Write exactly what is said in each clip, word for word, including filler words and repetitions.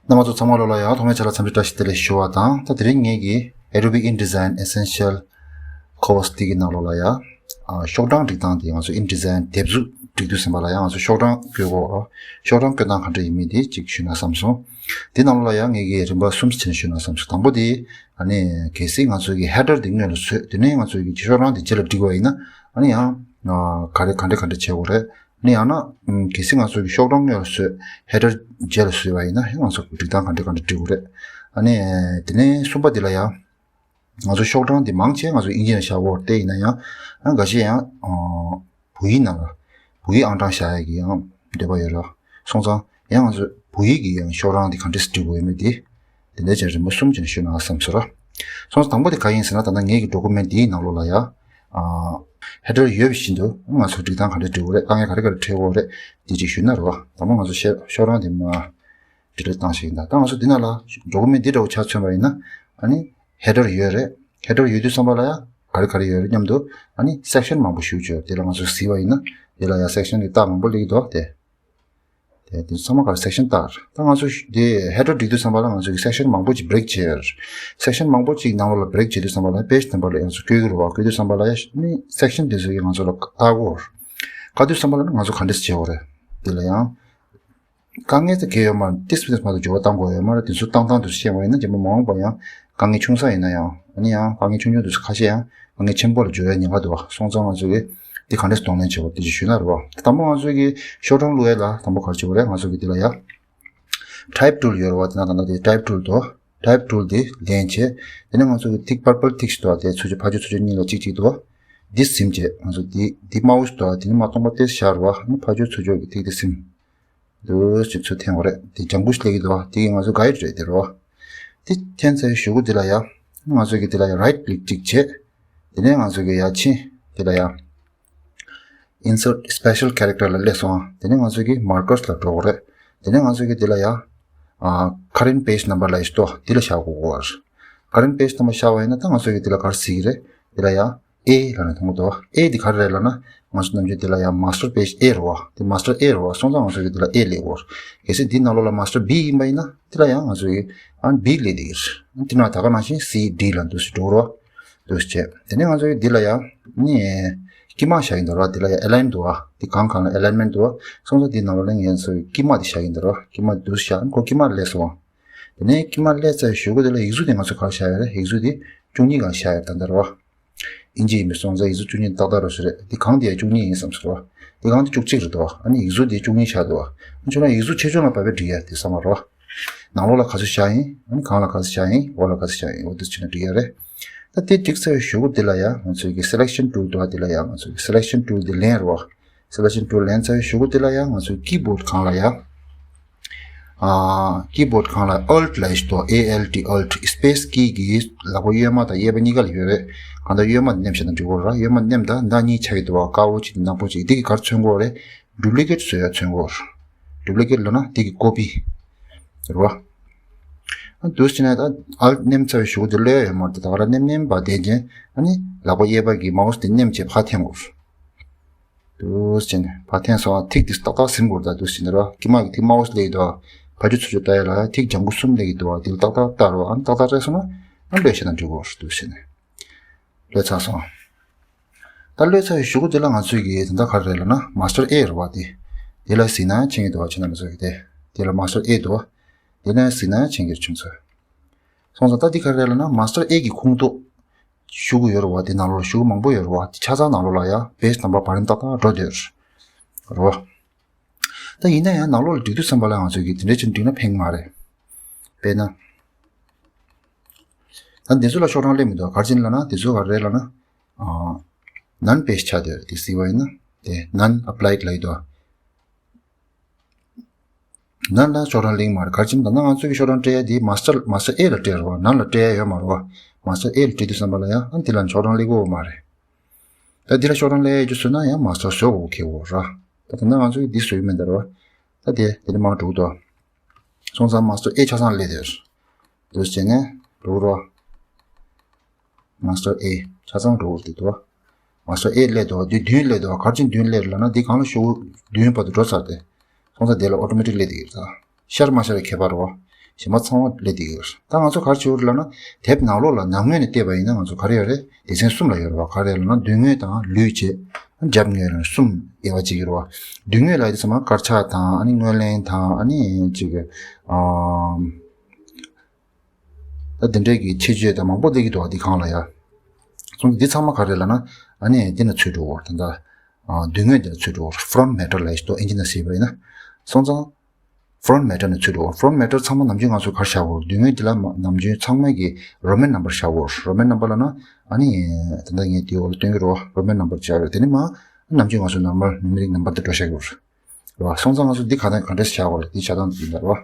རྣམ་པ་ཚོ་ཚང་མ་ལོ་ལ་ཡང་ཐོག་མའི་ཆ་ལ་འཚམས་འདྲི་བཀྲ་ཤིས་བདེ་ལེགས་ཞུ་བ་དང་། ད་དེ་རིང་ངེད་ཀྱི་Adobe InDesign Essential Course་དེ་གི་ནང་ལོགས་ལ་ཡང་ཨ་ཤོག་གྲངས་སྒྲིག་སྟངས་དེ་ང་ཚོ་InDesign་དེབ་གཟུགས་སྒྲིག་དུས་ཙམ་པ་ལ་ཡང་ང་ཚོ་ཤོག་གྲངས་བཀོད་དགོས་རེད། ཤོག་གྲངས་བཀོད་སྟངས་ག་འདྲ་ཡིན་མིན་དེ་གཅིག་ཞུས་ན་བསམ་སོང་། དེ་ནང་ལོགས་ལ་ཡང་ངེད་ཀྱི་རིམ་པ་གསུམ་ཕྱིན་ཞུས་ན་བསམ་སོང་། དང་པོ་དེ་ཨ་ནི་གལ་སྲིད་ང་ཚོ་གི་header་དེ་སྔོན་ལ་བཟོས། དེ་ནས་ང་ཚོ་གི་ཤོག་གྲངས་དེ་རྗེས་ལ་སྒྲིག་པ་ཡིན་ན་ཨ་ནི་ཡང་ཨ་ག་རེ་ག་འདྲ་ག་འདྲ་བྱེད་དགོས་རེད། ནི་ཡང་ན། ཨམ། གལ་སྲིད་ང་ཚོ་གི་ཤོག་གྲངས་སྔོན་ལ་བཟོས། header་རྗེས་ལ་བཟོས་པ་ཡིན་ན་ཡང་ང་ཚོ་སྒྲིག་སྟངས་ག་འདྲ་ག་འདྲ་སྒྲིག་དགོས་རེད། ཨ་ནི། དེ་ནས་གསུམ་པ་འདི་ལ་ཡང་། ང་ཚོ་ཤོག་གྲངས་འདི་མང་ཆེ་ང་ཚོ་དབྱིན་ཇི་ནང་བཞག་གི་ཡོད་རེད། དེ་ཡིན་ན་ཡང་། ཨ། འགའ་ཤས་ཡང་། ཨ། བོད་ཡིག་ནང་ལ། བོད་ཡིག་ཨང་གྲངས་བཞག་ཡག་གི་ཡང་འདོད་པ་ཡོད་རེད། སོང་ཙང་ཡང་ང་ཚོ་བོད་ཡིག་གི་ཡང་ཤོག་གྲངས་འདི་ག་འདྲས་སེ་སྒྲིག་དགོས་ཡོད་མེད་འདི། དེ་འདྲ་ཅིག་རིམ་པ་གསུམ་ཅིག་ཞུས་ན་བསམ་སོང་ར། སོང་ཙང་དང་པོ་དེ་ག་ཡིན་ཟེར་ན། ད་ལྟ་ངེད་ཀྱི་document་འདིའི་ནང་ལོགས་ལ་ཡ། ཨ། header་ཡོད་པ་བཞིན་དུ་ང་ཚོ་སྒྲིག་སྟངས་ག་འདྲ་སྒྲིག་དགོས་རེད། དཀའ་ངལ་ག་རེ་ག་རེ་འཕྲད་ཀྱི་ཡོད་རེད། འདི་ཅིག་ཞུས་ན་རེད་བ། དང་པོ་ང་ཚོ་ཤེ་ཤོག་གྲངས་འདི་མར་delete་བཏང་ཞིག་ཡིན། ད་ད་ང་ཚོ་འདི་ནང་ལ་document་འདི་འདྲ་བོ་ཆ་མཚོན་པ་ཡིན་ན། ཨ་ནི་header་ཡོད་རེད། header་ཡོད་དུས་ཙམ་པ་ལ་ཡ་ག་རེ་ག་རེ་ཡོད་རེད་སྙམ་དུ། ཨ་ནི་section་མང་པོ་ཞིག་ཡོད། དེ་ལ་ང་ཚོ་གཟིགས་པ་ཡིན་ན། དེ་ལ་ཡ་section་གི་རྟགས་མང་པོ་སླེབས་ཀྱི་འདུག་དེ། དེ་དེ་ཚང་མ་ག་རེ་section་རྟགས་རེད། ད་ང་ཚོ་དེ་header་སྒྲིག་དུས་ཙམ་པ་ལ་ང་ཚོ་གི་section་མང་པོ་ཅིག་break་བྱས་ཡོད་རེད། section་མང་པོ་ཅིག་ནང་ལོགས་ལ་break་བྱེད་དུས་ཙམ་པ་ལ་page number་ལ་ང་ཚོ་བཀོད་ཀྱི་རེད་བ། བཀོད་དུས་ཙམ་པ་ལ་ནི་section་དེ་ཚོ་གི་ང་ཚོ་ལ་བལྟ་དགོས་རེད། བལྟ་དུས་ཙམ་པ་ལ་ནི་ང་ཚོ་ག་འདྲས་བྱེད་དགོས་རེད། དེ་ལ་ཡང་དཀའ་ངལ་དེ་གལ་ཡོད་མ་རེད། ཏིས་ཏིས་མ་གཏོགས་འགྱུར་བ་གཏང་དགོས་ཡོད་མ་རེད། དེ་ཚོ་བཏང་སྟངས་དེ་ཚོ་ཤེས་པ་ཡིན་ན་རྗེས་མ་མ་འོངས་པ་ཡང་དཀའ་ངལ་ཆུང་ས་ཡིན་ན་ཡང་། ཨ་ནི་ཡང་དཀའ་ངལ་ཆུང་ཆུང་དེ་ཚོ་ཁ་ཤས་ཡང་དཀའ་ངལ་ཆེན་པོ་ལ་འགྱུར་བའི་ཉེན་ཁ་འདུག་བ། སོང་ཙང་ང་ཚོ་གི་དེ་ག་འདྲས་གདོང་ལེན་བྱེད་དགོས་དེ་ཅིག་ཞུས་ན་རེད་བ། དང་པོ་ང་ཚོ་གི་ཤོག་གྲངས་བླུག་ཡས་ལ་དང་པོ་ག་རེ་བྱེད་དགོས་རེད། ང་ཚོ་གི་དེ་ལ་ཡ་type tool་ཡོད་རེད་བ། དེ་ན་ད་ལྟ་དེ་type tool་དོ། type tool་དེ་ལེན་བྱས། དེ་ནས་ང་ཚོ་གི་ཐིག་purple་ཐིག་དོ། དེ་ཚུར་ཕྱོགས་ཕར་ཕྱོགས་ཚུར་ཕྱོགས་གཉིས་ལ་གཅིག་གཅིག་དོ། འདི་ཟིན་བྱས་ང་ཚོ་འདི་འདི་mouse་དོ། དེ་ནས་མར་སྟོང་པ་སྟེ་བཞག་རེད་བ། ཨ་ནི་ཕར་ཕྱོགས་ཚུར་ཕྱོགས་ཀྱི་ཐིག་དེ་ཟིན། འདུག་ཅིག་ཚུར་འཐེན་དགོས་རེད། དེ་ལྗང་ཁུ་ཞིག་སླེབས་ཀྱི་འདུག་བ། དེ་གི་ང་ཚོ་guide་རེད་དེ་རེད་བ། དེ་འཐེན་ཚར་གཞུག་གུ་དེ་ལ་ཡ། ང་ཚོ་གི་དེ་ལ་ཡ་right click་གཅིག་བྱས། དེ་ནས་ང་ཚོ་གི་ཡ་ཕྱིན། དེ་ལ་ཡ། Insert special character་ལ་སླེབས་སོང་། དེ་ནས་ང་ཚོ་གི་markers་ལ་འགྲོ་དགོས་རེད། དེ་ནས་ང་ཚོ་གི་དེ་ལ་ཡ། ཨ། current page number་ལ་ཡ་ཞིག་ཏོ་དེ་ལ་བཞག་དགོས་རེད། current page number་བཞག་པ་ཡིན་ན་ད་ང་ཚོ་གི་དེ་ལ་ག་རེ་གཟིགས་ཀྱི་རེད། དེ་ལ་ཡ། A་ལབ་ནས་མཐོང་གི་འདུག་བ། A་འདི་ག་རེ་རེད་ལབ་ན། ང་ཚོ་ནམ་རྒྱུན་འདི་ལ་ཡང་master page A་རེད་བ། འདི་master A་རེད་བ། སོང་ཙང་ང་ཚོ་གི་འདི་ལ་A་སླེབས་ཡོད་རེད། གལ་སྲིད་འདི་ནང་ལོགས་ལ་master B་ཡིན་པ་ཡིན་ན་འདི་ལ་ཡང་ང་ཚོ་གི་ཨ་B་སླེབས་བསྡད་ཀྱི་རེད། འདི་ནང་ད་ག་ནང་བཞིན་C D་ལ་འདུག་སེ་འགྲོ་རོགས། འདུག་སེ་བྱས། དེ་ནས་ང་ཚོ་གི་འདི་ལ་ཡང་ནི་དཀྱིལ་མ་བཞག་གི་འདུག་ར། འདི་ལ་ཡང་align་འདུག་བ། འདི་གང་གང་ལ་alignment་འདུག་བ། སོང་ཙང་འདི་ནང་ལོགས་ལ་ངས་ཚོ་གི་དཀྱིལ་མ་འདི་བཞག་གི་འདུག་ར། དཀྱིལ་མ་འདུག་སེ་བཞག་ཁོ་དཀྱིལ་མ་སླེབས་སོང་བ། དེ་ནས་དཀྱིལ་མ་སླེབས་ཚར་གཞུག་གུ་དེ་ལ་ཡིག་གཟུགས་དེ་ང་ཚོ་ག་རེ་བཞག་ཡོད་རེད། ཡིག་གཟུགས་དེ་བཅུ་གཉིས་སྒང་བཞག་ཡོད་རེད་ད་ལྟ་ར། དབྱིན་ཇི་ཡིན་པའི་སོང་ཙང་ཡིག་གཟུགས་བཅུ་གཉིས་ཏག་ཏག་རེད་ཟེར་རེད། འདི་གང་དེ་ཡང་བཅུ་གཉིས་ཡིན་བསམ་ཟེར་བ། འདི་གང་དེ་བཅུ་གཅིག་རེད་དོ། ཨ་ནི་ཡིག་གཟུགས་དེ་བཅུ་གཉིས་ཆགས་འདུག་བ། ཁྱོད་རང་ཡིག་གཟུགས་ཆེ་ཆུང་ལ་བབས་པའི་འགྲིག་ཡ་དེ་བསམ་པ་རེད་བ། ནང་ལོགས་ལ་ག་ཚོད་བཞག་ཡིན། ཨ་ནི་སྒང་ལ་ག་ཚོད་བཞག་ཡིན། འོག་ལ་ག་ཚོད་བཞག་ཡིན། འོ་དེ་བྱས་ན་འགྲིག་ཡ་རེད། ད་དེ་འགྲིག་ཚར་བའི་གཞུག་གུ་དེ་ལ་ཡ་ང་ཚོའི་གི་selection tool་འདུག་བ། དེ་ལ་ཡ་ང་ཚོའི་གི་selection tool་དེ་ལེན་རེད་བ། selection tool་ལེན་ཚར་བའི་གཞུག་གུ་དེ་ལ་ཡ་ང་ཚོའི་keyboard་སྒང་ལ་ཡ། ཨ། keyboard་སྒང་ལ་Alt་ལབ་ཡ་ཞིག་འདུག Alt Alt space key་གི་ལག་པ་གཡོན་མ་དང་གཡས་པ་གཉིས་ཀ་ལ་ཡོད་རེད། གང་ལྟར་གཡོན་མ་དེ་མནན་བྱས་ན་འགྲིག་གི་རེད། གཡོན་མ་མནན་ད་མདའ་གཉིས་ཆགས་ཀྱི་འདུག་བ། དཀར་པོ་གཅིག་དང་ནག་པོ་གཅིག་འདི་གིས་ག་རེ་མཚོན་གྱི་ཡོད་རེད། duplicate་བཟོ་ཡ་མཚོན་གྱི་ཡོད་རེད། duplicate་ལབ་ན་འདི་གི་copy་རེད་བ། ཨ། འདུག་སེ་བྱས་ན་ད་Alt་མནན་ཚར་བའི་གཞུག་གུ་དེ་གློད་ཡ་ཡོད་མ་རེད། ད་ག་རང་མནན་མནན་པ་བསྡད་རྗེས་ཨ་ནི་ལག་པ་གཡས་པ་གི་mouse་དེ་མནན་བྱས་ཕར་འཐེན་དགོས་རེད། འདུག་སེ་བྱས་ནས་ཕར་འཐེན་སོང་བ། ཐིག་དེ་ཏག་ཏག་ཟིན་དགོས་རེད། ད་འདུག་སེ་བྱས་ནས་ར། དཀྱིལ་མ་གི་ཐིག་mouse་སླེབས་ཀྱི་འདུག་བ། ཕར་ཕྱོགས་ཚུར་ཕྱོགས་ལྟ་ཡ་ལ་ཐིག་ལྗང་ཁུ་གསུམ་སླེབས་ཀྱི་འདུག་བ། འདི་ལ་ཏག་ཏག་བལྟ་རོགས། ཨ་ནི་ཏག་ཏག་སླེབས་སོང་ན་ཨ་ནི་གློད་བྱས་ན་འགྲིག་གི་རེད། འདུག་སེ་བྱས་ནས་གློད་ཚར་སོང་། ད་གློད་ཚར་བའི་གཞུག་གུ་དེ་ལ་ང་ཚོས་ཀྱི་ད་ལྟ་ག་རེ་རེད་ལབ་ན་master A་རེད་བ། དེ་དེ་ལ་གཟིགས་ན་མཁྱེན་གྱི་འདུག་བ། ཁྱེད་རྣམ་པ་ཚོ་གི་དེ་དེ་ལ་master A་འདུག་བ། དེ་ལ་གཟིགས་ན་མཁྱེན་གྱི་རེད། ཁྱོད་ཚོ། སོང་ཙང་ད་འདི་ག་རེ་རེད་ལབ་ན་master A་གི་ཁུངས་གཏུགས་གཞུག་གུ་ཡོད་རེད་བ། དེ་ནང་ལོགས་གཞུག་གུ་མང་པོ་ཡོད་རེད་བ། དེ་ཆ་ཚང་ནང་ལོགས་ལ་ཡ་page number་བར་ནས་ཏག་ཏག་འགྲོ་བསྡད་རེད་བ། ད་ཡིན་ན་ཡང་ནང་ལོགས་ལ་སྒྲིག་དུས་ཙམ་པ་ལ་ང་ཚོས་ཀྱི་དེ་འདྲ་ཅིག་སྒྲིག་ན་ཕན་གྱི་མ་རེད། དཔེར་ན། ད་འདི་ཚོ་ལ་ཤོག་གྲངས་སླེབས་མི་འདུག་ག་རེ་བྱས་ནས་ལབ་ན། འདི་ཚོ་ག་རེ་རེད་ལབ་ན། ཨ། none page་ཆགས་བསྡད་རེད། དེ་གཟིགས་པ་ཡིན་ན། དེ་none applied་ལབ་ཀྱི་འདུག none་ལ་ཤོག་གྲངས་སླེབས་མ་རེད། ག་རེ་བྱས་ནས་ད་ལྟ་ང་ཚོ་གི་ཤོག་གྲངས་སྤྲད་ཡ་དེ་master master A་ལ་སྤྲད་རེད་བ། none་ལ་སྤྲད་ཡ་ཡོད་མ་རེད་བ། master A་ལ་སྤྲད་དུས་ཙམ་པ་ལ་ཡང་ཨ་འདི་ལ་ཤོག་གྲངས་སླེབས་ཀྱི་ཡོད་མ་རེད། ད་འདི་ལ་ཤོག་གྲངས་སླེབས་ཡ་རྒྱུ་བཟོས་ན་ཡང་master་བཟོ་དགོས་ཀྱི་ཡོད་རེད། ད་ད་ལྟ་ང་ཚོ་གི་འདི་བཟོ་ཡི་མེད་ད་རེད་བ། ད་དེ་དེ་ནས་མར་འགྲོ་གི་འདུག་སོང་ཙང་master A་ཆ་ཚང་སླེབས་དེར། འདུག་སེ་བྱས་ནས་འགྲོ་གི་རེད་བ། master A་ཆ་ཚང་འགྲོ་གི་འདུག་བ། master A་སླེབས་འདུག་བ། འདི་མདུན་སླེབས་འདུག་བ། ག་རེ་བྱས་མདུན་སླེབས་ལབ་ན་འདི་སྒང་ལ་ཤོག་གུ་མདུན་བར་དུ་འགྲོ་ཚར་ཏེ། སོང་ཙང་དེ་ལ་automatic་སླེབས་བསྡད་ཀྱི་རེད། ད་ཤར་མ་ཤར་གྱི་ཁྱད་པར་རེད་བ། གཞན་པ་ཚང་མ་སླེབས་བསྡད་ཀྱི་ཡོད་རེད། ད་ང་ཚོ་ག་རེ་བྱེད་དགོས་རེད་ལབ་ན། དེབ་ནང་ལོགས་ལ་ནང་ངོས་ནས་བལྟས་པ་ཡིན་ན་ང་ཚོ་ག་རེ་ཡོད་རེད། སྡེ་ཚན་གསུམ་ལ་ཡོད་རེད་བ། ག་རེ་ལབ་ན་མདུན་ངོས་དང་ལུས་བྱས། རྒྱབ་ངོས་ལ་གསུམ་དབྱེ་བ་ཕྱེ་གི་རེད་བ། མདུན་ངོས་ལ་ཡོད་དུས་ཙམ་པ་དཀར་ཆག་དང་ཨ་ནི་སྔོན་གླེང་དང་ཨ་ནི་ཅིག་ཨ། ད་དེ་འདྲའི་གི་ཁྱད་ཆོས་དང་མང་པོ་སླེབས་ཀྱི་འདུག་བ། འདི་སྒང་ལ་ཡ། སོང་ཙང་འདི་ཚང་མ་ག་རེ་ལབ་ན། ཨ་ནི་འདི་ན་ཚུད་འགྲོ་གི་རེད། ད་ལྟ་ཨ་མདུན་ངོས་འདི་ན་ཚུད་འགྲོ་གི་རེད། ཕོན་མེ་ཊར་ལབ་ཡག་ཅིག་འདུག་ཨིན་ཇི་ནང་བཤད་པ་ཡིན་ན། སོང་ཙང་ཕོན་མེ་ཊར་ནས་ཚུད་འགྲོ་གི་རེད། ཕོན་མེ་ཊར་ཚང་མ་ནམ་རྒྱུན་ང་ཚོ་ག་རེ་བཞག་གི་ཡོད་རེད། མདུན་ངོས་འདི་ལ་མ་ནམ་རྒྱུན་ཚང་མ་གི་རོ་མན་ནམ་བར་བཞག་གི་ཡོད་རེད། རོ་མན་ནམ་བར་ལབ་ན་ཨ་ནི་ད་ལྟ་ངས་འདིའི་འོག་ལ་སྟོན་གྱི་རེད་བ། རོ་མན་ནམ་བར་བཞག་ཡོད་རེད། དེ་ནས་མར་ནམ་རྒྱུན་ང་ཚོ་ནོར་མལ་ནུ་མེ་རིག་ནམ་བར་དེ་འགྲོ་བཞག་གི་ཡོད་རེད། རེད་བ། སོང་ཙང་ང་ཚོ་འདི་ག་དང་ག་འདྲས་བཞག་དགོས་རེད། འདི་བཞག་སྟངས་འདི་འདྲ་རེད་བ།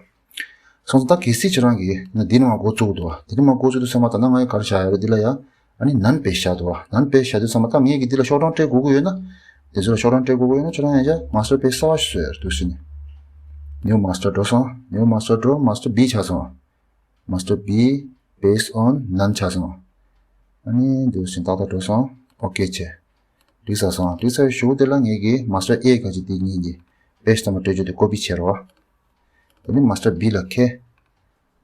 སོང་ཙང་ད་གལ་སྲིད་ཁྱེད་རང་གིས་ན་འདི་ནས་མར་འགོ་བཙུགས་འདུག་བ། འདི་ནས་མར་འགོ་བཙུགས་དུས་ཙམ་པ་ད་ནང་ང་ག་རེ་བཞག་ཡོད་རེད། འདི་ལ་ཡ་ཨ་ནི་ནན་པེ་ཇི་བཞག་འདུག་བ། ནན་པེ་ཇི་བཞག་དུས་ཙམ་པ་ད་ངས་ཀྱིས་འདི་ལ་ཤོག་གྲངས་སྤྲད་དགོས་ཀྱི་ཡོད་ན། དེ་ཚོ་ལ་ཤོག་གྲངས་སྤྲད་དགོས་ཀྱི་ཡོད་ན་ཁྱེད་རང་ཡང་བསྐྱར་མ་སི་ཊར་པེ་ཇི་གསར་པ་ཞིག་བཟོས་ཡོད་རེད། འདུག་སེ་ནས་ནིའུ་མ་སི་ཊར་འགྲོ་སོང་། ནིའུ་མ་སི་ཊར་འགྲོ། master B ཆགས་སོང་། master B based on none ཆགས་སོང་། ཨ་ནི་འདུག་སེ་ཏག་ཏག་འགྲོ་སོང་། ཨོ་ཀེ་བྱས། འགྲིག་ཚར་སོང་། འགྲིག་ཚར་བའི་གཞུག་དེ་ལ་ངས་ཀྱིས་མ་སི་ཊར་ཨེ་ག་ཅིག་དེ་གཉིས་ཀྱི་པེ་ཇི་ནམ་བར་སྤྲད་རྒྱུ་དེ་ཀོ་པི་བྱས་རེད་བ། དེ་ནས་མ་སི་ཊར་བི་ལ་འཁྱེར།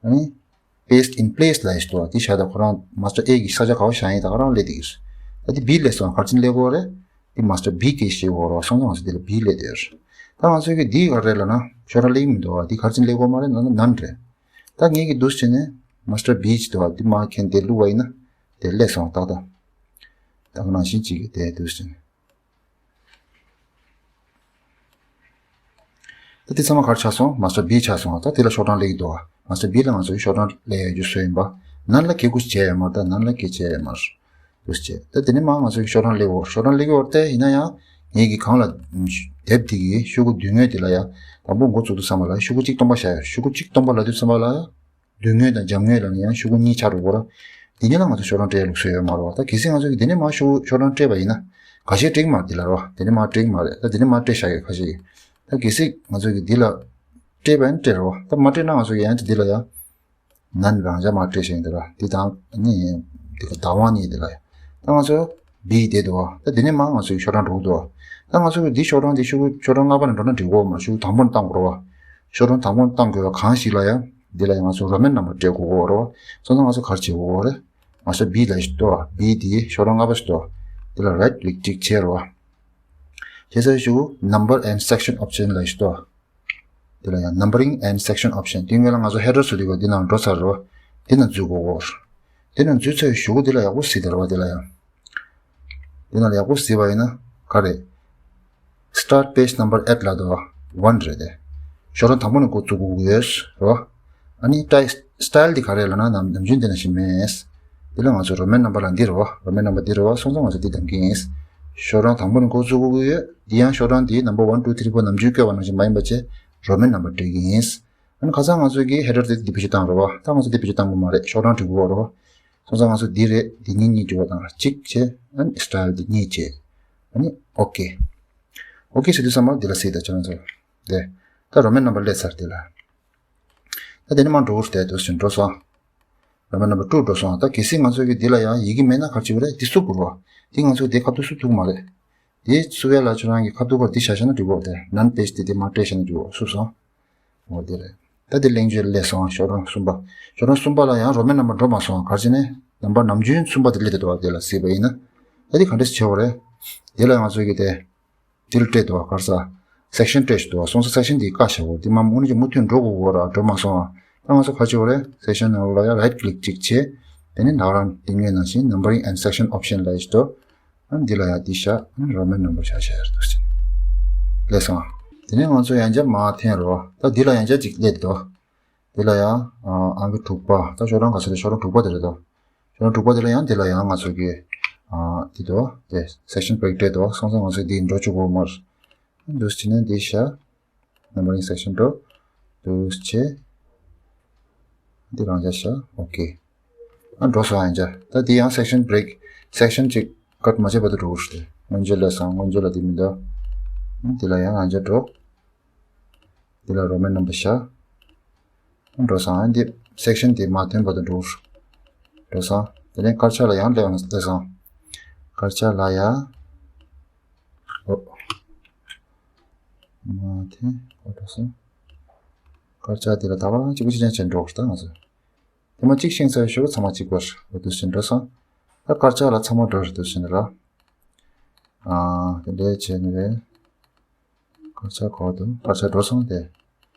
ཨ་ནི་paste in place ལབ་ཡག་ཅིག་འདུག་བ། དེ་བཞག་དང་ཁོ་རང་མ་སི་ཊར་ཨེ་གི་ས་ཆ་ག་པར་བཞག་ཡིན་ད་ག་རང་སླེབས་བསྡད་ཀྱི་རེད། ད་དེ་བི་སླེབས་སོང་། ག་རེ་བྱས་ནས་སླེབས་དགོས་རེད། དེ་མ་སི་ཊར་བི་གི་ཞེས་འོ་རོགས་སོང་ཙང་ང་ཚོ་འདི་ལ་བི་སླེབས་བསྡད་ཡོད་རེད། ད་ང་ཚོ་གི་འདི་ག་རེ་ལབ་ན་ཤོག་གྲངས་སླེབས་ཀྱི་མི་འདུག་བ། འདི་ག་རེ་བྱས་ནས་སླེབས་དགོས་མ་རེད་ལབ་ན་ནན་རེད། ད་ངས་ཀྱིས་འདུག་སེ་བྱས་ནས་མ་སི་ཊར་བི་ཅིག་འདུག་བ། འདི་མར་འཁྱེར་དེ་བླུགས་པ་ཡིན་ན་དེ་སླེབས་སོང་ཏག་ཏག་ད་ག་ནང་བཞིན་ཅིག་གི་དེ་འདུག་སེ་བྱས་ནས། ད་དེ་ཚང་མ་ག་རེ་ཆགས་སོང་། མ་སི་ཊར་བི་ཆགས་སོང་། ད་དེ་ལ་ཤོག་གྲངས་སླེབས་ཀྱི་འདུག་བ། མ་སི་ཊར་བི་ལ་ང་ཚོ་ཤོག་གྲངས་སླེབས་ཡག་རྒྱུ་བཟོས་ཡིན་པ། ནན་ལ་ག་གེ་བྱས་ཡོད་མ་རེད། ད་ནན་ལ་ག་གེ་བྱས་ཡོད་མ་རེད། འདུག་སེ་བྱས། ད་དེ་ནས་མར་ང་ཚོ་གི་ཤོག་གྲངས་སླེབས་ཡོད། ཤོག་གྲངས་སླེབས་ཀྱི་ཡོད་རེད། དེ་ཡིན་ན་ཡང་ངས་ཀྱིས་སྒང་ལ་དེབ་དེ་གི་ཤོག་གུ་མདུན་ངོས་དེ་ལ་ཡ་དང་པོ་འགོ་བཙུགས་དུས་ཙམ་པ་ལ་ཤོག་གུ་གཅིག་སྟོང་པ་བཞག་ཡོད། ཤོག་གུ་གཅིག་སྟོང་པ་ལབ་དུས་ཙམ་པ་ལ་ཡ། མདུན་ངོས་དང་རྒྱབ་ངོས་ལ་ནི་ཡང་ཤོག་གུ་གཉིས་ཆགས་འགྲོ་གི་རེད། དེ་གཉིས་ལ་ང་ཚོ་ཤོག་གྲངས་སྤྲད་ཡག་ལུགས་སྲོལ་ཡོད་མ་རེད་བ། ད་གལ་སྲིད་ང་ཚོ་གིས་དེ་ནས་མར་ཤོག་གུ་ཤོག་གྲངས་སྤྲད་པ་ཡིན་ན། ཁ་ཤས་སྤྲད་ཀྱི་མ་རེད་དེ་ལ་རེད་བ། དེ་ནས་མར་སྤྲད་བཞག་ཡོད་ཁ་ཤས་ཀྱིས། ད་གལ་སྲིད་ང་ཚོ་གིས་འདི་ལ་སྤྲད་པ་ཡིན་ན་སྤྲད་རེད་བ། ད་མ་སྤྲད་ན་ང་ཚོ་གིས་ཡང་དེ་འདི་ལ་ཡང་ནན་རང་འཇགས་མར་སྤྲད་བཞག་ཡིན་དེ་ལ། འདི་དང་ནི་འདི་ག་བདག་དབང་གཉིས་དེ་ལ་ཡང་། ད་ང་ཚོ་བི་དེ་འདུག་བ། ད་དེ་ནས་མར་ང་ཚོ་གི་ཤོག་གྲངས་འགྲོ་གི་འདུག་བ། ད་ང་ཚོ་གི་འདི་ཤོག་གྲངས་འདི་ཤོག་གུ་ཤོག་གྲངས་ལྔ་པ་ནས་འགྲོ་ན་འགྲིག་གོ་མ། ཤོག་གུ་དང་པོ་ནས་བཏང་དགོས་རེད་བ། ཤོག་གྲངས་དང་པོ་ནས་བཏང་དགོས་པ་གང་ཞིག་ལ་ཡང་འདི་ལ་ཡང་ང་ཚོ་རོ་མན་ནམ་བར་སྤྲད་དགོས་གོ་རེད་བ། སོང་ཙང་ང་ཚོ་ག་རེ་བྱེད་དགོས་རེད། ང་ཚོ་བི་ལ་ཞིག་འདུག་བ། བི་དེ་ཤོག་གྲངས་ལྔ་པ་ཞིག་འདུག་བ། འདི་ལ་རའིཊ་ཀླིག་གཅིག་བྱས་རེད་བ། བྱས་ཚར་ཤོག་གུ་number and section option ལ་ཞིག་འདུག་བ། དེ་ལ་ཡང་numbering and section option དེ་སྔོན་ལ་ང་ཚོ་header བཟོ་དུས་སྐབས་འདི་ནང་འགྲོ་ཚར་རེད་བ། འདི་ནང་འཛུལ་དགོས་གོ། འདི་ནང་འཛུལ་ཚར་བའི་གཞུག་གུ་འདི་ལ་ཡག་པོ་གཟིགས་དང་རེད་བ། འདི་ལ་ཡང་། འདི་ནང་ལ་ཡག་པོ་གཟིགས་པ་ཡིན་ན་ག་རེ། Start page number at ལབ་འདུག་བ། ཝན་རེད་དེ། ཤོག་གྲངས་དང་པོ་ནས་འགོ་བཙུགས་དགོས་ཀྱི་ཡོད་རེད་བ། ཨ་ནི་སི་ཊའི་སི་ཊལ་འདི་ག་རེ་ལབ་ན་ནམ་ནམ་རྒྱུན་འདི་ནང་བཞིན་མེད། འདི་ལ་ང་ཚོ་རོ་མན་ནམ་བར་ལ་འདི་རེད་བ། རོ་མན་ནམ་བར་འདི་རེད་བ། སོང་ཙང་ང་ཚོ་འདི་གདམ་གྱི་ཡིན། ཤོག་གྲངས་དང་པོ་ནས་འགོ་བཙུགས་དགོས་ཀྱི་ཡོད། འདི་ཡང་ཤོག་གྲངས་འདི་number one two three four ནམ་རྒྱུན་བཀོད་པ་ནང་བཞིན་མ་ཡིན་པ་བྱས་རོ་མན་ནམ་བར་སྤྲད་ཀྱི་ཡིན། ཨ་ནི་ཁ་སང་ང་ཚོ་གིས་header དེ་འདི་བེད་སྤྱོད་བཏང་རེད་བ། ད་ང་ཚོ་འདི་བེད་སྤྱོད་བཏང་དགོས་མ་རེད། ཤོག་གྲངས་འབྲི་དགོས་རེད་བ། སོང་ཙང་ང་ཚོ་འདི་རེད། འདི་གཉིས་གཉིས་འབྲི་བ་དང་གཅིག་བྱས། ཨ་ནི་སི་ཊལ་འདི་གཉིས་བྱས། ཨ་ནི་ཨོ་ཀེ། ཨོ་ཀེ་ཟེར་དུས་ཙམ་པ་འདི་ལ་གཟིགས་དང་། ཁྱེད་རང་ཚོ་དེ་ད་རོ་མན་ནམ་བར་སླེབས་ཚར། འདི་ལ་ད་དེ་ནས་མར་འགྲོ་དགོས་རེད། འདུག་སེ་འགྲོ་སོང་། རོ་མན་ནམ་བར་ཊུ་འགྲོ་སོང་། ད་གལ་སྲིད་ང་ཚོ་གིས་འདི་ལ་ཡང་ཡི་གེ་མེད་ན་ག་རེ་བྱེད་དགོས་རེད། འདི་བསུབ་དགོས་རེད་བ། འདི་ང་ཚོ་འདི་ཁ་ཐུག་བསུབ་ཐུབ་ཀྱི་མ་རེད། དེ་བསུབ་ཡ་ལ་ཁྱེད་རང་གི་ཁ་ཐུག་པར་འདི་བཞག་བཞག་ན་འགྲིག་གོ། དེ་ནན་པེ་ཇི་དེ་དེ་མར་སྤྲད་བཞག་ན་འགྲིག་གོ། བསུབ་སོང་། འོ་དེ་རེད། ད་དེ་གླེང་བརྗོད་སླེབས་སོང་། ཤོག་གྲངས་གསུམ་པ། ཤོག་གྲངས་གསུམ་པ་ལ་ཡང་རོ་མན་ནམ་བར་འགྲོ་མ་སོང་། ག་རེ་བྱས་ནས་ནམ་བར་ནམ་རྒྱུན་གསུམ་པ་དེ་སླེབས་བསྡད་འདུག་བ། དེ་ལ་གཟིགས་པ་ཡིན་ན། ད་དེ་ག་འདྲས་བྱེད་དགོས་རེད། དེ་ལ་ང་ཚོ་གིས་དེ་དེ་ལ་སྤྲད་འདུག་བ། ག་རེ་ཟ། སེག་ཤན་སྤྲད་བཞག་འདུག་བ། སོང་ཙང་སེག་ཤན་དེ་བཀག་བཞག་གོ། དེ་མ་དངོས་གནས་ཀྱི་མུ་མཐུད་འགྲོ་དགོས་གོ་ར། འགྲོ་མ་སོང་བ། ད་ང་ཚོ་ག་རེ་བྱེད་དགོས་རེད། སེག་ཤན་ནང་ལ་ཡང་རའིཊ་ཀླིག་གཅིག་བྱས། དེ་ནས་ནང་རང་དེ་སྔོན་ནང་བཞིན་numbering and section option ལབ་ཡག་ཅིག་འདུག་ཨ་འདི་ལ་ཡང་འདི་བཞག་ཨ་རོ་མན་ནམ་བར་བཞག་བཞག་ཡར་འདུག་ཟེར། སླེབས་སོང་། དེ་ནས་ང་ཚོ་ཡང་བསྐྱར་མར་འཐེན་རོགས། ད་འདི་ལ་ཡང་བསྐྱར་ཅིག་སླེབས་འདུག་འདི་ལ་ཡང་ཨང་ཀི་དྲུག་པ། ད་ཤོག་གྲངས་ག་ཚོད་རེད། ཤོག་གྲངས་དྲུག་པ་དེ་རེད་དོ། ཤོག་གྲངས་དྲུག་པ་དེ་ལ་ཡང་འདི་ལ་ཡང་ང་ཚོ་གི་ཨ་འདི་དོ། དེ་སེག་ཤན་བྷི་རེག་སྤྲད་དོ། སོང་ཙང་ང་ཚོ་འདི་འགྲོ་བཅུག་དགོས་མ་རེད། འདུག་སེ་བྱས་ནས་འདི་བཞག numbering section འགྲོ། འདུག་སེ་བྱས། འདི་རང་འཇགས་བཞག་ཨོ་ཀེ། ཨ་འགྲོ་སོང་། ཡང་བསྐྱར་ད་འདི་ཡང་སེག་ཤན་བྷི་རེག་སེག་ཤན་གཅིག་ཀཊ་མ་བྱས་བར་དུ་འགྲོ་དགོས་རེད། དེ་སྔོན་བརྗོད་ལས་སང་སྔོན་བརྗོད་ལ་འདི་མི་འདུག་འདི་ལ་ཡང་ཡང་བསྐྱར་འགྲོ། འདི་ལ་རོ་མན་ནམ་བར་བཞག་འགྲོ་སོང་། ཨ་འདི་སེག་ཤན་འདི་མར་འཐེན་བར་དུ་འགྲོ་དགོས་རེད། འགྲོ་སོང་། དེ་ནས་དཀར་ཆག་ལ་ཡང་སླེབས་སླེབས་སོང་། དཀར་ཆག་ལ་ཡ། ཨོ། མར་འཐེན། ཨོ་འགྲོ་སོང་། དཀར་ཆག་དེ་ལ་ད་བར་གཅིག་པུ་གཅིག་རྐྱང་བྱས་འགྲོ་བར་ད་ང་ཚོ། དེ་མ་གཅིག་ཤིང་ཚ་ཞོ་ཚང་མ་གཅིག་པར་འོ་དུ་ཕྱིན་འགྲོ་སོང་། ད་དཀར་ཆག་ལ་ཚང་མ་འགྲོ་རེད་དུ་ཕྱིན་ར། ཨ་དེ་འདྲའི་བྱས་ནི་རེད། དཀར་ཆག་གོ་དུ་དཀར་ཆག་འགྲོ་སོང་དེ།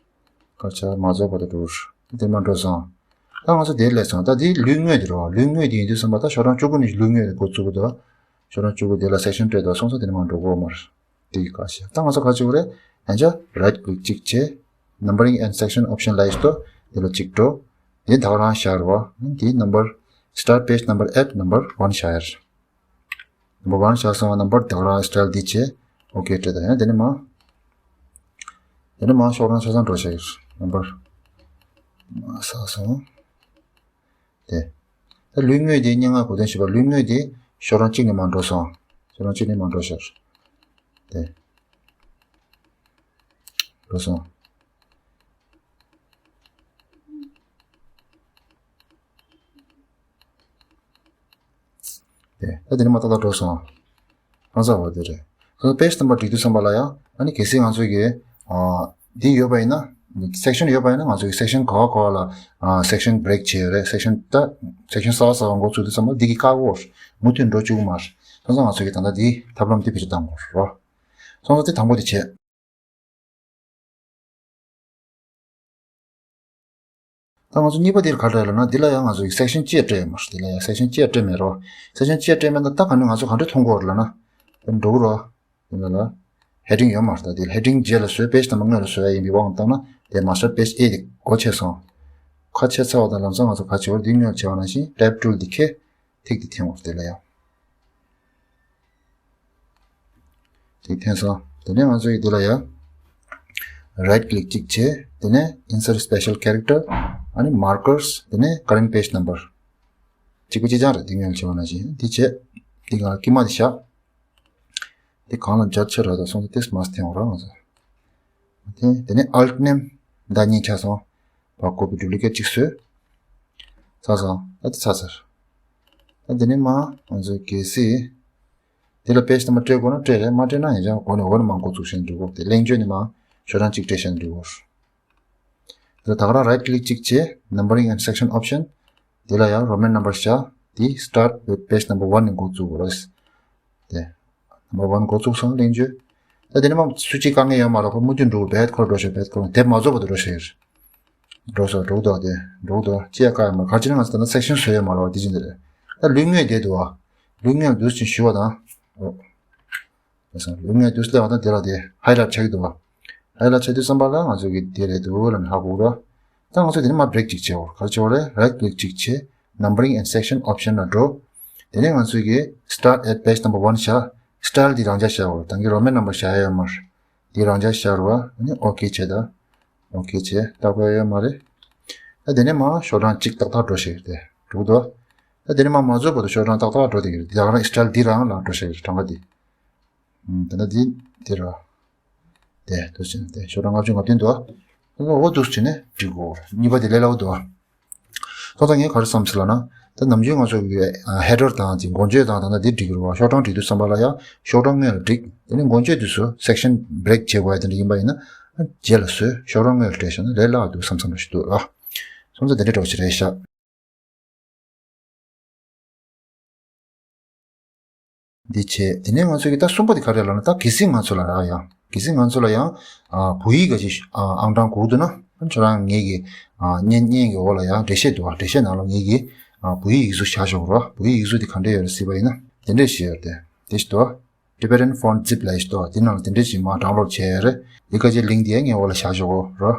དཀར་ཆག་མ་རྫོགས་བར་དུ་འགྲོ་རེད་དེ་མ་འགྲོ་སོང་། ད་ང་ཚོ་དེ་སླེབས་སོང་། ད་དེ་ལུས་དངོས་དེ་རོ། ལུས་དངོས་དེ་ཡིན་དུས་ཙམ་པ་ད་ཤོག་གྲངས་བཅུ་དགུ་ནས་ལུས་དངོས་དེ་འགོ་བཙུགས་དགོས་འདུག་ཤོག་གྲངས་བཅུ་དགུ་དེ་ལ་སེག་ཤན་སྤྲད་འདུག་སོང་ཙང་དེ་ནས་མར་འགྲོ་དགོས་མ་རེད། དེ་གི་ཁ་ཤས་ད་ང་ཚོ་ག་བྱེད་དགོས་རེད། ཡང་བསྐྱར་right click གཅིག་བྱས། Numbering and section option ལ་ཡིས་ཏོ། དེ་ལ་གཅིག་འགྲོ། དེ་ད་ག་རང་བཞག་རོ། དེ་number start page number at number one བཞག་ཡར། number one བཞག་སོང་། number ད་ག་རང་style འདི་བྱས། okay སྤྲད་ད་ཡང་དེ་ནས་མ། དེ་ནས་མ་ཤོག་གྲངས་ཆ་ཚང་འགྲོ་བཞག་ཡར། number བཞག་སོང་། དེ། ད་ལུས་དངོས་དེ་སྙན་ངག་གོ་དོན་ཞེས་པ་ལུས་དངོས་དེ་ཤོག་གྲངས་གཅིག་ནས་མར་འགྲོ་སོང་། ཤོག་གྲངས་གཅིག་ནས་མར་འགྲོ་ཤར། དེ། འགྲོ་སོང་། དེ། ད་དེ་ནས་མར་ཏག་ཏག་འགྲོ་སོང་། ཧང་སང་བ་དེ་རེད། སོ་སོ་page number སྒྲིག་དུས་ཙམ་པ་ལ་ཡང་ཨ་ནི་གལ་སྲིད་ང་ཚོ་གི་ཨ་འདི་ཡོད་པ་ཡིན་ན། section ཡོད་པ་ཡིན་ན་ང་ཚོ་གི་section ག་བ་ག་བ་ལ་ཨ་section break བྱས་ཡོད་རེད། section ད་section གསར་པ་གསར་པ་འགོ་ཚུགས་དུས་ཙམ་པ་འདི་གི་བཀག་འགོག་མུ་མཐུད་འགྲོ་བཅུག་གི་མ་རེད། སོང་ཙང་ང་ཚོ་གི་ད་ལྟ་འདི་ཐབས་ལམ་འདི་བེད་སྤྱོད་གཏང་དགོས་རེད། སོང་ཙང་འདི་དང་པོ་འདི་བྱས། ད་ང་ཚོ་གཉིས་པ་འདིར་ག་རེ་ལབ་ན། འདི་ལ་ཡང་ང་ཚོ་section གཅིག་སྤྲད་མ་རེད། འདི་ལ་ཡང་section གཅིག་སྤྲད་མེད་རོ། section གཅིག་སྤྲད་མེད་ན་ད་ག་ནས་ང་ཚོ་ག་འདྲ་མཐོང་གི་ཡོད་རེད་ལབ་ན། འགྲོ་གི་རོ། འདི་ལ་heading ཡོད་མ་རེད། ད་འདི་heading རྗེས་ལ་བཟོས། page དང་པོ་སྔོན་ལ་བཟོས་ཡ་ཡིན་པའི་དབང་བཏང་ན་དེ་master page A དེ་སྒོ་ཕྱེ་སོང་། ཁ་ཕྱེ་ཚར་བ་དང་ལམ་སང་ང་ཚོ་ག་བྱེད་བར་འདི་སྔོན་བྱས་པ་ནང་བཞིན་tab tool འདི་ཁེ། ཐིག་འདི་འཐེན་འོང་། དེ་ལ་ཡང་། ཐིག་འཐེན་སོང་། དེ་ནས་ང་ཚོ་ཡི་དེ་ལ་ཡང་right click གཅིག་བྱས། དེ་ནས་insert special character ཨ་ནི་markers དེ་ནས་current page number གཅིག་པ་གཅིག་རྐྱང་རེད། འདི་སྔོན་བྱས་པ་ནང་བཞིན་འདི་བྱས། འདི་གང་ལ་དཀྱིལ་མ་འདི་བཞག་འདི་གང་ལ་འབྱར་ཆེ་ར་དང་སོང་ཙང་ཏེས་མ་འཐེན་འོང་ར་ང་ཚོ། འཐེན། དེ་ནས་alt name ད་གཉིས་ཆགས་སོང་། བ་copy duplicate གཅིག་བཟོས། ཚར་སོང་། ད་དེ་ཚར་ཚར། ད་དེ་ནས་མ་ང་ཚོ་གལ་སྲིད། དེ་ལ་page དང་མ་སྤྲད་དགོས་ན་སྤྲད་རེད། མ་སྤྲད་ན་ཡང་ཅང་འོ་ནས་འོ་ནས་མ་འགོ་ཚུགས་ཤིང་འགྲིག་གོ། དེ་གླེང་བརྗོད་ནས་མ་ཤོག་གྲངས་གཅིག་སྤྲད་ཤིང་འགྲིག་གོ། དེ་ད་ག་རང་right click གཅིག་བྱས། numbering and section option དེ་ལ་ཡང་Roman number བཞག་དེ་start with page number one ནས་འགོ་བཙུགས་དགོས་རེད། དེ། number one འགོ་བཙུགས་སོང་གླེང་བརྗོད། ད་དེ་ནས་མ་སུ་གཅིག་དཀའ་ངལ་ཡོད་མ་རེད། ཁོ་མུ་མཐུད་འགྲོ་བེད་ཁོ་འགྲོ་ཤོག་བེད་ཁོ་དེབ་མ་རྫོགས་བར་དུ་འགྲོ་ཤོག་འགྲོ་སོང་། འགྲོ་འདུག་དེ་འགྲོ་འདུག་ཅི་ཡ་དཀའ་ཡ་མ་ག་ཅི་ན་ང་ཚོ་ད་ལྟ་section བཟོས་ཡོད་མ་རེད་བ། དེ་ཅི་འདི་རེད། ད་ལུས་དངོས་བསྡད་འདུག་བ། ལུས་དངོས་འདུག་ཅིང་ཞུ་བ་དང་། ཨོ། ལུས་དངོས་འདུག་སླེབས་པ་དང་དེ་ལ་དེ་highlight ཆགས་ཀྱི་འདུག་བ། highlight ཆགས་དུས་ཙམ་པ་ལ་ང་ཚོ་གི་དེ་རེད་འདུག་ལ་ནི་ཧ་གོ་ར། ད་ང་ཚོ་དེ་ནས་མ་break གཅིག་བྱེད་འོ། ག་རེ་བྱེད་འོ་རེད། right click གཅིག་བྱེད། numbering and section option ལ་འགྲོ། དེ་ནས་ང་ཚོ་གི་start at page number one བྱ། style འདི་རང་འཇགས་བྱ་འོ། ད་གི་Roman number བྱ་ཡ་ཡོད་མ་རེད། འདི་རང་འཇགས་བྱ་རོ། ཨ་ནི་okay བྱེད་ད། okay བྱེད། རྟག་པར་ཡོད་མ་རེད། ད་དེ་ནས་མ་ཤོག་གྲངས་གཅིག་ཏག་ཏག་འགྲོ་ཤེས་དེ་འགྲོ་གི་འདུག་ད་དེ་ནས་མ་མ་རྫོགས་བར་དུ་ཤོག་གྲངས་ཏག་ཏག་འགྲོ་དེ་གི་རེད། འདི་ད་ག་རང་style འདི་རང་ལ་འགྲོ་ཤེས་རེད། གྲངས་ཀ་འདི། ད་ལྟ་འདི་འདི་ར། དེ་དུ་ཕྱིན་དེ་ཤོག་གྲངས་ལྔ་བཅུ་ང་བདུན་འདུག་འོ་འདུག་ཕྱིན་ནས་འགྲིག་གོ། གཉིས་པ་དེ་ལས་སླ་བོ་འདུག་ད་ལྟ་ངས་ག་རེ་བསམ་སྲིད་ལ་ན། ད་ནམ་རྒྱུན་ང་ཚོ་གི་header དང་དེ་མགོ་བརྗོད་དང་ད་ལྟ་འདི་འགྲིག་གི་རེད་བ། ཤོག་གྲངས་འབྲི་དུས་ཙམ་པ་ལ་ཡང་ཤོག་གྲངས་སྔོན་ལ་འབྲི། དེ་ནས་མགོ་བརྗོད་དུས་སུ་section break བྱེད་དགོས་ཡ་དེ་འདྲ་ཡིན་པ་ཡིན་ན། རྗེས་ལ་བཟོས་ཤོག་གྲངས་སྔོན་ལ་སྤྲད་བཞག་ན་ལས་སླ་བ་འདུག་བསམ་བསམ་འདྲ་ཞིག་འདུག་ལ། སོང་ཙང་དེ་འདྲ་འདྲ་བ་ཞིག་རེད་ཤག་འདི་བྱས། དེ་ནས་ང་ཚོ་གི་ད་གསུམ་པ་དེ་ག་རེ་ལབ་ན། ད་གལ་སྲིད་ང་ཚོ་ལ་རག་ཡང་། གལ་སྲིད་ང་ཚོ་ལ་ཡང་ཨ་བོད་ཡིག་ག་ཅིག་ཨ་ཨང་གྲངས་དགོས་འདུག་ན། ཁྱོད་རང་ངེད་ཀྱི་ཨ་བརྙན་བརྙན་གྱི་འོག་ལ་ཡང་འགྲེལ་བཤད་འདུག་ཨ་འགྲེལ་བཤད་ནང་ལ་ངེད་ཀྱི་ཨ་བོད་ཡིག་ཡིག་གཟུགས་བཞག་ཆོག་རོ། བོད་ཡིག་ཡིག་གཟུགས་དེ་ག་འདྲས་ཡོད་རེད་ཟེར་བ་ཡིན་ན་དེ་འདྲས་ཞིག་ཡོད་རེད་དེ། དེ་ཞིག་འདུག Tibetan font zip ལབ་ཡ་ཞིག་འདུག་དེ་ནང་ལ་དེ་འདྲས་ཞིག་མར་download བྱས་ཡོད་རེད། འདི་ཁ་ཆེ་link དེ་ངའི་འོག་ལ་བཞག་ཆོག་གོ་རོ།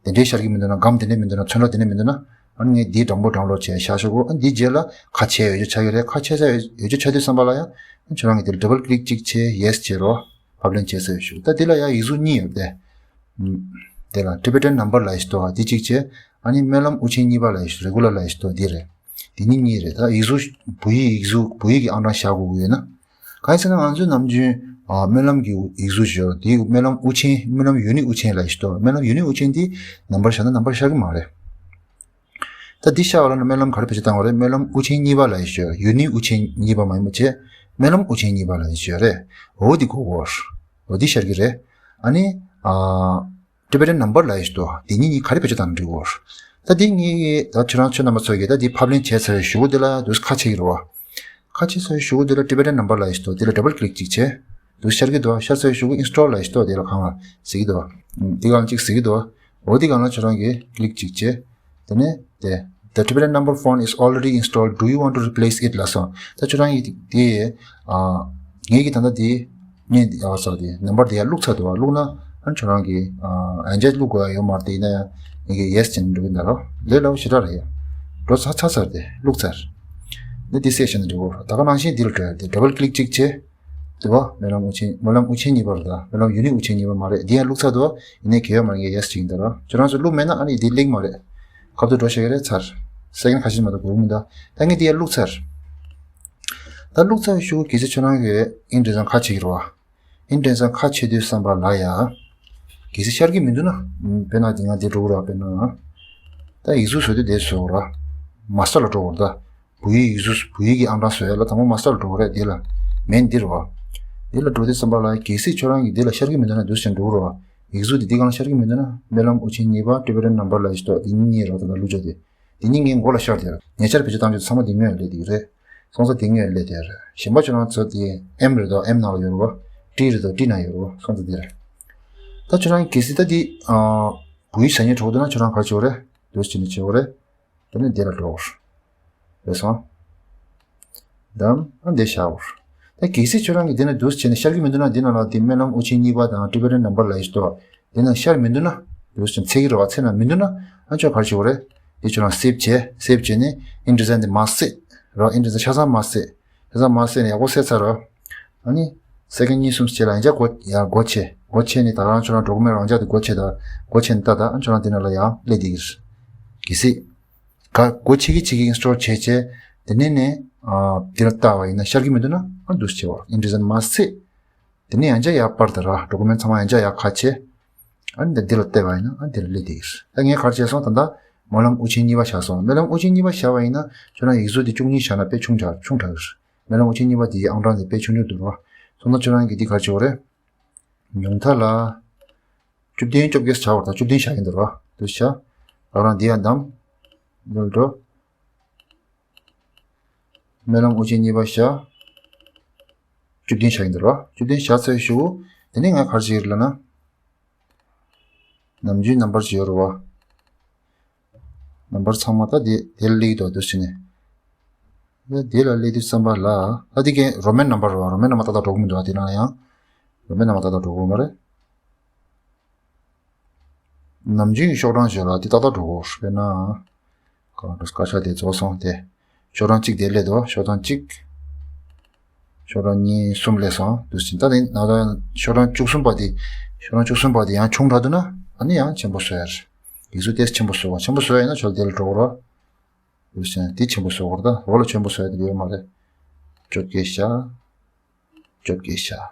དེ་འདྲས་ཤར་གྱི་མི་འདུག་ན། སྒམ་དེ་འདྲས་མི་འདུག་ན། ཚོན་ཁྲ་དེ་འདྲས་མི་འདུག་ན། ཨ་ནི་ངས་འདི་དྲང་པོ་download བྱས་བཞག་ཆོག་གོ། ཨ་འདི་རྗེས་ལ་ཁ་ཕྱེ་ཡོད་རྒྱུ་ཆགས་ཀྱི་རེད། ཁ་ཕྱེ་ས་ཡོད་རྒྱུ་ཆགས་དུས་ཙམ་པ་ལ་ཡང་ཁྱོད་རང་གིས་དེ་ལ་double click གཅིག་བྱས་yes བྱས་རོ། ཕབ་ལེན་བྱས་ཚར་ཡོད་ཞུ། ད་འདི་ལ་ཡང་ཡིག་གཟུགས་གཉིས་ཡོད་དེ། དེ་ལ་Tibetan number ལབ་ཡ་ཞིག་འདུག་ཨ་འདི་གཅིག་བྱས། ཨ་ནི་སྨོན་ལམ་དབུ་ཅན་གཉིས་པ་ལབ་ཡ་ཞིག་regular ལབ་ཡ་ཞིག་འདུག་འདི་རེད། འདི་གཉིས་གཉིས་རེད། ད་ཡིག་གཟུགས་བོད་ཡིག་ཡིག་གཟུགས་བོད་ཡིག་གི་ཨང་གྲངས་བཞག་དགོས་ཀྱི་ཡོད་ན། གང་ཡིན་ཟེར་ན་ང་ཚོའི་ནམ་རྒྱུན་ཨ་སྨོན་ལམ་གྱི་ཡིག་གཟུགས་ཞིག་ཡོད་རེད། དེ་སྨོན་ལམ་དབུ་ཅན། སྨོན་ལམ་unique དབུ་ཅན་ལབ་ཡ་ཞིག་འདུག་སྨོན་ལམ་unique དབུ་ཅན་འདི་number བཞག་ན་number ཤར་གྱི་མ་རེད། ད་འདི་ཤར་བ་ལ་ནི་སྨོན་ལམ་ག་རེ་བེད་སྤྱོད་བཏང་བ་རེད། སྨོན་ལམ་དབུ་ཅན་གཉིས་པ་ལབ་ཡ་ཞིག་ཡོད་རེད། unique དབུ་ཅན་གཉིས་པ་མ་ཡིན་པ་བྱས། སྨོན་ལམ་དབུ་ཅན་གཉིས་པ་ལབ་ཡ་ཞིག་ཡོད་རེད། འོ་འདི་གོ་དགོས། འོ་འདི་ཤར་གྱི་རེད། ཨ་ནི་ཨ་ Tibetan number ལབ་ཡས་ཤིག་འདུག་དེ་གཉིས་གཉིས་ག་རེ་བེད་སྤྱོད་བཏང་ན་འགྲིག་གོ། ད་དེ་གཉིས་ད་ཁྱེད་རང་ཁྱེད་རྣམ་པ་ཚོ་གིས་ད་དེ་ཕབ་ལེན་བྱས་ཚར་བའི་གཞུག་གུ་དེ་ལ་འདུག་ཁ་ཕྱེ་གི་རེད་བ། ཁ་ཕྱེ་ཚར་བའི་གཞུག་གུ་དེ་ལ་Tibetan number ལབ་ཡས་ཤིག་འདུག་དེ་ལ་double click གཅིག་བྱས། འདུག་ཤར་གི་འདུག་ཤར་ཚར་བའི་གཞུག་གུ་install ལབ་ཡས་ཤིག་འདུག་དེ་ལ་གང་ལ་གཟིགས་ཀྱི་འདུག་དེ་གང་ལ་གཅིག་གཟིགས་ཀྱི་འདུག་འོ་དེ་གང་ལ་ཁྱེད་རང་གིས་click གཅིག་བྱས། དེ་ནས་དེ། The Tibetan number font is already installed. Do you want to replace it? ལབ་སོང་། ད་ཁྱོད་རང་གིས་དེ། ཨ། ངེད་ཀྱིས་ད་ལྟ་དེ། ངས་དེ་ཨ་ས་དེ་number དེ་ཡར་བླུགས་ཚར་འདུག་བ། བླུགས་ན་ཨ་ཁྱོད་རང་གིས། ཨ། ཡང་བསྐྱར་བླུགས་དགོས་ཡ་ཡོད་མ་རེད། དེ་ཡིན་ན་ཡང་ངེད་ཀྱིས་yes བྱས་ནས་འགྲོ་གི་འདུག་རོ། ལས་སླ་པོ་ཞེ་དྲག་རེད་ཡ། འགྲོ་ཚར་ཚར་ཚར་དེ་བླུགས་ཚར། འདི་དེ་save བྱས་ནས་འགྲོ་གོ། ད་ག་ནང་བཞིན་འདི་ལ་འགྲོ་ཡ་རེད། double click གཅིག་བྱས། དེ་བ་སྨོན་ལམ་དབུ་ཆེན། སྨོན་ལམ་དབུ་ཆེན་གཉིས་པ་རེད། ད་སྨོན་ལམ་unique དབུ་ཆེན་གཉིས་པ་མ་རེད། འདི་ཡང་བླུགས་ཚར་འདུག་བ། ཡིན་ནའི་གལ་ཡོད་མ་རེད། ངས་yes བྱེད་ཀྱི་འདུག་ར། ཁྱོད་རང་ཚོ་བླུགས་མེད་ན་ཨ་ནི་འདི་ལེགས་མ་རེད། ཁ་ཐུག་འགྲོ་ཤེས་ཀྱི་རེད། ཚར། སེ་ཀེན་ཁ་ཤས་མ་གཏོགས་འགོར་གི་མི་འདུག་ད་ངས་འདི་ཡང་བླུགས་ཚར། ད་བླུགས་ཚར་བའི་གཞུག་གུ་གལ་སྲིད་ཁྱོད་རང་གིས་InDesign ཁ་ཕྱེ་གི་རེད་བ། InDesign ཁ་ཕྱེ་དུས་ཙམ་པ་ལ་ཡ། གལ་སྲིད་ཤར་གྱི་མི་འདུག་ན། དཔེར་ན་འདི་ང་འདི་འགྲོ་གི་རེད་བ། དཔེར་ན། ད་ཡིག་གཟུགས་བཟོ་དུས་འདི་བཟོ་གི་རེད་བ། master ལ་འགྲོ་གི་རེད་ད། བོད་ཡིག་ཡིག་གཟུགས། བོད་ཡིག་གི་ཨང་གྲངས་བཟོ་ཡ་ལ་དང་པོ་master ལ་འགྲོ་གི་རེད། དེ་ལ་མིང་འདི་རེད་བ། འདི་ལ་འགྲོ་དུས་ཙམ་པ་ལ་གལ་སྲིད་ཁྱོད་རང་གིས་འདི་ལ་ཤར་གྱི་མི་འདུག་ན་འདུག་སེ་འགྲོ་གི་རེད་བ། ཡིག་གཟུགས་འདི་འདི་གང་ཤར་གྱི་མི་འདུག་ན། སྨོན་ལམ་དབུ་ཆེན་གཉིས་པ། Tibetan number ལབ་ཡས་ཤིག་འདུག་འདི་གཉིས་གཉིས་རེད་བ། ད་ལྟ་བླུགས་བྱས་དེ། འདི་གཉིས་ངའི་མགོ་ལ་ཤར་བསྡད་རེད། ཉེ་ཆར་བེད་སྤྱོད་བཏང་རྒྱུ་ཚང་མ་འདི་སྔོན་ལ་སླེབས་བསྡད་ཀྱི་རེད། སོང་ཙང་འདི་སྔོན་ལ་སླེབས་བསྡད་རེད། གཞན་པ་ཁྱོད་རང་ཚོ་འདི་M རེད་དོ། M ནང་ལ་ཡོད་རེད་བ། T རེད་དོ། T ནང་ཡོད་རེད་བ། སོང་ཙང་འདི་རེད། ད་ཁྱོད་རང་གལ་སྲིད་ད་འདི། ཨ། བོད་ཡིག་ཟ་སྙིང་བྲོ་གི་འདུག་ན་ཁྱོད་རང་ག་རེ་བྱེད་དགོས་རེད། འདུག་སེ་བྱས་ནས་བྱེད་དགོས་རེད། དེ་ནས་འདི་ལ་འགྲོ་དགོས་རེད། རེད་སོང་། དམ། ཨ། འདི་བཞག་དགོས་རེད། ད་གལ་སྲིད་ཁྱོད་རང་གིས་འདི་ནས་འདུག་སེ་བྱས་ནས་ཤར་གྱི་མི་འདུག་ན། འདི་ནང་ལ་འདི་སྨོན་ལམ་དབུ་ཆེན་གཉིས་པ་དང་Tibetan number ལབ་ཡས་ཤིག་འདུག་འདི་ནང་ཤར་མི་འདུག་ན། འདུག་སེ་བྱས་ནས་འཚོལ་གྱི་རེད་བ། འཚོལ་ན་མི་འདུག་ན། ཨ་ཁྱོད་ག་རེ་བྱེད་དགོས་རེད། འདི་ཁྱོད་རང་save བྱས། save བྱས་ནས་InDesign འདི་མར་བསད་རོགས། InDesign ཆ་ཚང་མར་བསད། ཆ་ཚང་མར་བསད་ནས་ཡག་པོ་བསད་ཚར་རོགས། ཨ་ནི། སེ་ཀེན་གཉིས་གསུམ་རྗེས་ལ་ཡང་བསྐྱར་སྒོ་ཡར་སྒོ་ཕྱེ། སྒོ་ཕྱེ་ནས་ད་ག་རང་ཁྱོད་རང་document རང་འཇགས་དེ་སྒོ་ཕྱེ་ད། སྒོ་ཕྱེ་ནས་ལྟ་ད། ཨ་ཁྱོད་རང་དེ་ནང་ལ་ཡང་སླེབས་བསྡད་ཀྱི་རེད། གལ་སྲིད། ག་སྒོ་ཕྱེ་གི་ཕྱེ་གི་install བྱས་བྱས། དེ་ནས་ནས། ཨ། དེ་ལ་ལྟ་བ་ཡིན་ན་ཤར་གྱི་མི་འདུག་ན། ཨ། འདུག་སེ་བྱས་པ། InDesign མར་བསད། དེ་ནས་ཡང་བསྐྱར་ཡར་སྤར་ད་ར། document ཚང་མ་ཡང་བསྐྱར་ཡར་ཁ་ཕྱེ། ཨ་ནི་འདི་ལ་བལྟས་པ་ཡིན་ན། ཨ། འདི་ལ་སླེབས་བསྡད་ཀྱི་རེད། ད་ངས་ག་རེ་བྱས་སོང་། ད་ལྟ་སྨོན་ལམ་དབུ་ཆེན་གཉིས་པ་བཞག་སོང་། སྨོན་ལམ་དབུ་ཆེན་གཉིས་པ་བཞག་པ་ཡིན་ན་ཁྱོད་རང་ཡིག་གཟུགས་འདི་བཅུ་གཉིས་བཞག་ན་དཔེ་ཆུང་དྲགས། ཆུང་དྲགས་ཀྱི་རེད། སྨོན་ལམ་དབུ་ཆེན་གཉིས་པ་འདིའི་ཨང་གྲངས་འདི་དཔེ་ཆུང་ཆུང་འདུག་ར། སོང་ཙང་ཁྱོད་རང་གིས་འདི་ག་རེ་བྱེད་དགོས་རེད། ཉུང་མཐའ་ལ་བཅུ་བདུན་བཅོ་བརྒྱད་བཞག་པ་དང་། བཅུ་བདུན་བཞག་གི་འདུག་ར། འདུག་བཞག་ད་རང་འདི་ཡང་བདམས། འདི་ལ་འགྲོ། སྨོན་ལམ་དབུ་ཆེན་གཉིས་པ་བཞག་བཅུ་བདུན་བཞག་གི་འདུག་ར། བཅུ་བདུན་བཞག་ཚར་བའི་གཞུག་གུ། དེ་ནས་ང་ག་རེ་བྱེད་ཀྱི་རེད་ལབ་ན། ནམ་རྒྱུན་number ཅིག་ཡོད་རེད་བ། number ཚང་མ་ད་དེ་དེ་ལ་སླེབས་ཀྱི་འདུག་འདུག་སེ་བྱས་ནས། ད་དེ་ལ་སླེབས་དུས་ཙམ་པ་ལ། ད་དེ་གའི་Roman number རེད་བ། Roman number ཏག་ཏག་འགྲོ་གི་མི་འདུག་བ། དེ་ནང་ལ་ཡང་Roman number ཏག་ཏག་འགྲོ་གི་ཡོད་མ་རེད། ནམ་རྒྱུན་གྱི་ཤོག་གྲངས་ཞིག་ལ་དེ་ཏག་ཏག་འགྲོ་གི་ཡོད་རེད། དཔེར་ན། ག་རེ། བཀའ་ཤག་དེ་རྫོགས་སོང་སྟེ། ཤོག་གྲངས་གཅིག་དེ་སླེབས་འདུག་ཤོག་གྲངས་གཅིག་ཤོག་གྲངས་གཉིས། གསུམ་སླེབས་སོང་། འདུག་སེ་བྱས་ནས། ད་དེ་ནང་ལ་ཤོག་གྲངས་བཅུ་གསུམ་པ་དེ། ཤོག་གྲངས་བཅུ་གསུམ་པ་དེ་ཡང་ཆུང་དྲགས་འདུག་ན། ཨ་ནི་ཡང་ཆེན་པོ་བཟོ་ཡ་རེད། ཡིག་གཟུགས་ཏོག་ཙམ་ཆེན་པོ་བཟོ་བ། ཆེན་པོ་བཟོ་ཡ་ཡིན་ན་ཁྱོད་དེ་ལ་འགྲོ་དགོས་རེད། འདུག་སེ་བྱས་ནས་དེ་ཆེན་པོ་བཟོ་དགོས་རེད། ད་འོག་ལ་ཆེན་པོ་བཟོ་ཡ་དེ་ཡོད་མ་རེད། བཅོ་བརྒྱད་བཞག་བཅོ་བརྒྱད་བཞག་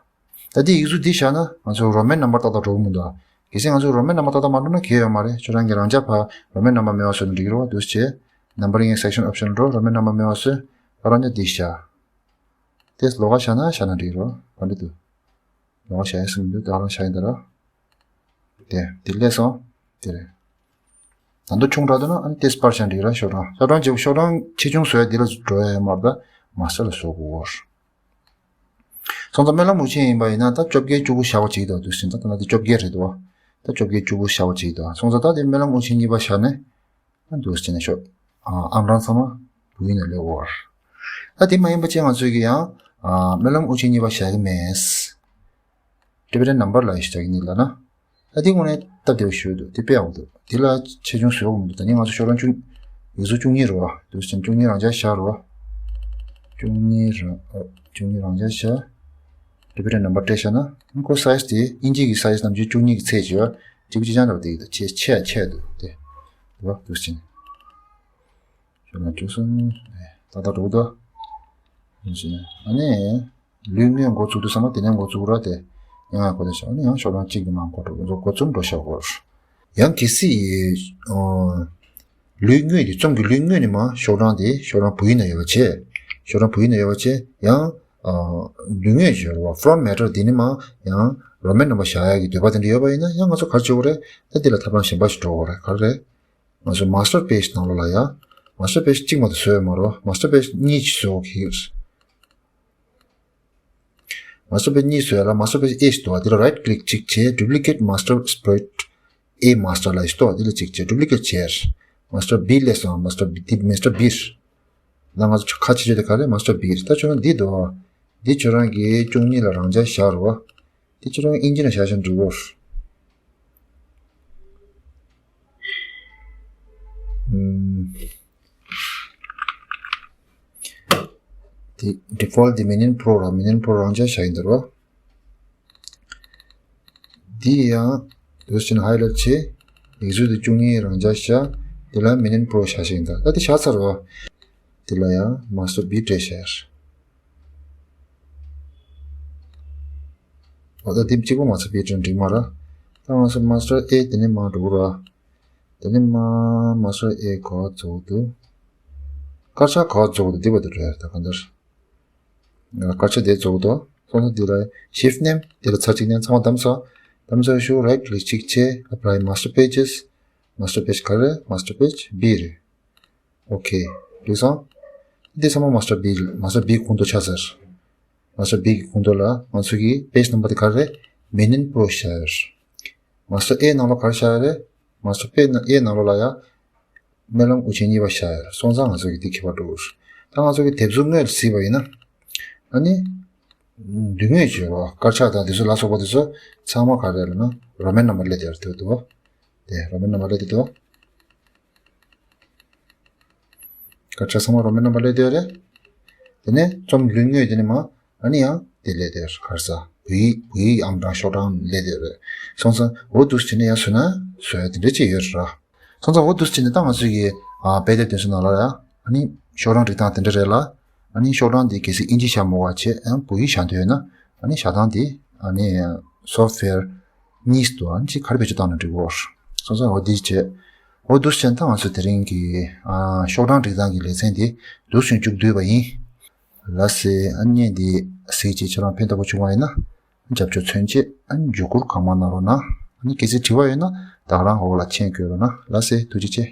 ད་དེ་ཡིག་གཟུགས་འདི་བཞག་ན་ང་ཚོ་Roman number ཏག་ཏག་འགྲོ་གི་མི་འདུག་གལ་སྲིད་ང་ཚོ་Roman number ཏག་ཏག་མ་འགྲོ་ན་གལ་ཡོད་མ་རེད། ཁྱོད་རང་གིས་རང་འཇགས་ཕར་Roman number མེད་པ་བཟོས་ན་འགྲིག་གི་རེད་བ། འདུག་སེ་བྱས། Numbering section option འགྲོ། Roman number མེད་པ་བཟོས། ད་རང་འཇགས་འདི་བཞག་དེ་ལོགས་ཀ་བཞག་ན་བཞག་ན་འགྲིག་གི་རེད་བ། ག་འདྲ་འདུག་ལོགས་ཀ་བཞག་ཡ་སེམས་འདུག་ད་རང་བཞག་ཡིན་ད་ར། དེ་དེ་སླེབས་སོང་། དེ་རེད། ད་དུང་ཆུང་དྲགས་འདུག་ན་ཨ་ནི་དེ་སྤར་བཞག་འགྲིག་ར། ཤོག་གྲངས། ཤོག་གྲངས་ཆེ། ཤོག་གྲངས་ཆེ་ཆུང་བཟོ་ཡ་འདི་ལ་འགྲོ་ཡ་ཡོད་མ་རེད། ད་master ལ་བཟོ་དགོས། སོང་ཙང་སྨོན་ལམ་དབུ་ཆེན་ཡིན་པ་ཡིན་ན་ད་བཅོ་བརྒྱད་བཅུ་དགུ་བཞག་པ་ཅིག་འདུག་འདུག་སེ་བྱས་ནས། ད་ད་ལྟ་འདི་བཅོ་བརྒྱད་རེད་འདུག་ད་བཅོ་བརྒྱད་བཅུ་དགུ་བཞག་པ་ཅིག་འདུག་སོང་ཙང་ད་དེ་སྨོན་ལམ་དབུ་ཆེན་གཉིས་པ་བཞག་ནས། ཨ། འདུག་སེ་བྱས་ནས་ཤོག་ཨ། ཨང་གྲངས་ཚང་མ་བོད་ཡིག་ནང་སླེབས་ཡོད་རེད། ད་དེ་མ་ཡིན་པ་བྱས་ང་ཚོས་ཀྱིས་ཡང་། ཨ། སྨོན་ལམ་དབུ་ཆེན་གཉིས་པ་བཞག་གི་མེད། Tibetan number ལབ་ཡས་ཞིག་བཞག་གི་ཡིན་ལབ་ན། ད་དེ་དངོས་གནས་སྟབས་བདེ་པོ་ཞིག་འདུག་དེ་དཔེ་ཡག་པོ་འདུག་དེ་ལ་ཆེ་ཆུང་བཟོ་དགོས་མི་འདུག་ད་ནི་ང་ཚོ་ཤོག་གྲངས་བཅུ། ཡིག་གཟུགས་བཅུ་གཉིས་རེད་བ། འདུག་སེ་བྱས་ནས་བཅུ་གཉིས་རང་འཇགས་བཞག་རེད་བ། བཅུ་གཉིས་རང་། ཨ། བཅུ་གཉིས་རང་འཇགས་བཞག Tibetan number སྤྲད་བཞག་ན། ཁོ་size དེ་དབྱིན་ཇི་གི་size ནམ་རྒྱུན་བཅུ་གཉིས་ཀྱི་ཚད་ཅིག་ཡོད། གཅིག་པ་གཅིག་རྐྱང་འདྲ་བ་དེ་ཡོད། ཆེ་ཆེ་ཡ་ཆེ་འདུག་དེ་རེད་བ། འདུག་སེ་བྱས་ནས། ཤོག་གྲངས་བཅུ་གསུམ། ཨེ། ཏག་ཏག་འགྲོ་གི་འདུག་ཨ་ནི། ལོའི་སྔོན་འགོ་བཙུགས་དུས་ཙམ་པ་དེ་ནས་འགོ་བཙུགས་ར་དེ། ཡང་ཡང་འགོ་དེ་བྱ། ཨ་ནི་ཡང་ཤོག་གྲངས་གཅིག་གི་མར་འགོ་འགྲོ། འགོ་བཙུགས་འགྲོ་བཞག་གོ། ཡང་གལ་སྲིད། ཨོ། ལོའི་སྔོན་དེ། རྩོམ་གྱི་ལོའི་སྔོན་ནས་མར་ཤོག་གྲངས་དེ། ཤོག་གྲངས་བོད་ཡིག་ནང་ཡོད་པ་བྱས། ཤོག་གྲངས་བོད་ཡིག་ནང་ཡོད་པ་བྱས། ཡང་ ཨ། མདུན་ངོས་ཡོད་རེད་བ། Front matter འདི་ནི་མ་ཡང་Roman number བཞག་ཡག་གི་འདོད་པ་དེ་འདྲ་ཡོད་པ་ཡིན་ན་ཡང་ང་ཚོ་ག་རེ་བྱེད་དགོས་རེད། ད་འདི་ལ་ཐབས་ལམ་གཞན་པ་ཞིག་འགྲོ་དགོས་རེད། ག་རེ་རེད། ང་ཚོ་master page ནང་ལོགས་ལ་ཡ། master page གཅིག་མ་གཏོགས་བཟོས་ཡོད་མ་རེད་བ། master page གཉིས་ཅིག་བཟོ་དགོས་ཀྱི་ཡོད་རེད། master page གཉིས་བཟོས་ལ་master page A ཞིག་འདུག་བ། འདི་ལ་right click གཅིག་བྱས། duplicate master spread A master ལ་ཞིག་འདུག་བ། འདི་ལ་གཅིག་བྱས། duplicate བྱས། master B སླེབས་སོང་། master B འདི་master B རེད། ད་ང་ཚོ་ཁ་ཕྱེ་ཆོག་དེ་ག་རེ་master B རེད། ད་ཁྱོད་རང་འདི་འདུག་བ། འདི་ཁྱོད་རང་གི་བཅུ་གཉིས་ལ་རང་འཇགས་བཞག་རོགས། དེ་ཁྱོད་རང་ཨིན་ཇི་ནང་བཞག་བཞག་འགྲིག་གོ། ཨུམ། དེ་default དེ་Minion Pro ར། Minion Pro རང་འཇགས་བཞག་ཡིན་ད་རོ། འདི་ཡང་འདུག་ཕྱིན་highlight བྱས། ཡིག་གཟུགས་དེ་བཅུ་གཉིས་རང་འཇགས་བཞག་དེ་ལ་Minion Pro བཞག་བཞག་ཡིན་ད། ད་དེ་བཞག་ཚར་རོ། དེ་ལ་ཡང་master B སྤྲད་བཞག་འོ་ད་དེ་གཅིག་པོ་master B སྤྲད་འགྲིག་མ་ར། ད་ང་ཚོ་master A དེ་ནས་མར་འགྲོ་ར། དེ་ནས་མར་master A ག་བ་རྫོགས་འདུག་དཀར་ཆག་ག་བ་རྫོགས་འདུག་འདི་བ་དུ་འགྲོ་ཡ་ད་ག་འདིར། དཀར་ཆག་དེ་རྫོགས་འདུག་སོང་ཙང་འདི་ལ་shift མནན། དེ་ལ་ཚར་གཅིག་མནན། ཚང་མ་བདམས་ས། བདམས་ས་ཤུ་right click གཅིག་བྱས། apply master pages master page ག་རེ། master page B རེད། ཨོ་ཁེ། འགྲིག་སོང་། འདི་ཚང་མ་master B རེད། master B གོང་དུ་ཆགས་ཟེར། master B གི་གོང་དུ་ལ་ང་ཚོ་གི་page number དེ་ག་རེ་རེད། Minion Pro བཞག་ཡོད་རེད། master A ནང་ལོགས་ག་རེ་བཞག་ཡོད་རེད། master A ནང་ནང་ལོགས་ལ་ཡ། སྨོན་ལམ་དབུ་ཅན་གཉིས་པ་བཞག་ཡོད་རེད། སོང་ཙང་ང་ཚོ་གི་འདི་ཁྱད་པར་འགྲོ་གི་རེད། ད་ང་ཚོ་གི་དེབ་གཟུགས་དངོས་ལ་གཟིགས་པ་ཡིན་ན། ཨ་ནི། མདུན་ངོས་བྱོས་རོགས། དཀར་ཆག་དང་དེ་ཚོ་ལ་སོགས་པ་དེ་ཚོ་ཚང་མ་ག་རེ་རེད་ལབ་ན་Roman number སླེབས་བསྡད་ཡོད་རེད་འདུག་བ། དེ་Roman number སླེབས་བསྡད་འདུག་དཀར་ཆག་ཚང་མ་Roman number སླེབས་བསྡད་ཡོད་རེད། དེ་ནས་རྩོམ་ལུས་དངོས་དེ་ནས་མ་ཨ་ནི་ཡང་དེ་སླེབས་བསྡད་ཡོད་རེད། ག་རེ་ཟ། བོད་ཡིག་བོད་ཡིག་ཨང་གྲངས་ཤོག་གྲངས་སླེབས་བསྡད་ཡོད་རེད། སོང་ཙང་འོ་འདུག་སེ་བྱས་ནས་ཡང་བཟོས་ན་བཟོ་ཡ་དེ་འདྲ་ཅིག་ཡོད་རེད་ར། སོང་ཙང་འོ་འདུག་སེ་བྱས་ནས་ད་ང་ཚོ་གི་ཨ་དཔེ་དེབ་དེ་ཚོ་ནང་ལ་ཡ་ཨ་ནི་ཤོག་གྲངས་སྒྲིག་སྟངས་དེ་འདྲ་རེད་ལ། ཨ་ནི་ཤོག་གྲངས་དེ་གལ་སྲིད་ཨིན་ཇི་བཞག་མ་དགོས་པ་བྱས་ཡང་བོད་ཡིག་བཞག་འདོད་ཡོད་ན་ཨ་ནི་བཞག་སྟངས་དེ་ཨ་ནི་software གཉིས་འདུག་ཨ་ནི་ཅིག་ག་རེ་བེད་སྤྱོད་བཏང་ན་འགྲིག་གོ། སོང་ཙང་འོ་འདི་བྱས། འོ་འདུག་སེ་བྱས་ད་ང་ཚོ་དེ་རིང་གི་ཨ་ཤོག་གྲངས་སྒྲིག་སྟངས་ཀྱི་ལེ་ཚན་དེ་འདུག་སེ་མཇུག་བསྡུས་པ་ཡིན། ལགས་སེ། ཨ་ནི་འདི་གཟིགས་བྱས་ཁྱེད་རང་ཕན་ཐོགས་པོ་བྱུང་བ་ཡིན་ན། རྒྱབ་སྐྱོར་མཚོན་ཆེད་ཨ་ནི་བརྒྱུད་སྐུར་གང་མང་གནང་རོགས་གནང་། ཨ་ནི་གལ་སྲིད་དྲི་བ་ཡོད་ན་ད་ག་རང་འོག་ལ་མཆན་བཀོད་རོགས་གནང་། ལགས་སེ། ཐུགས་རྗེ་ཆེ།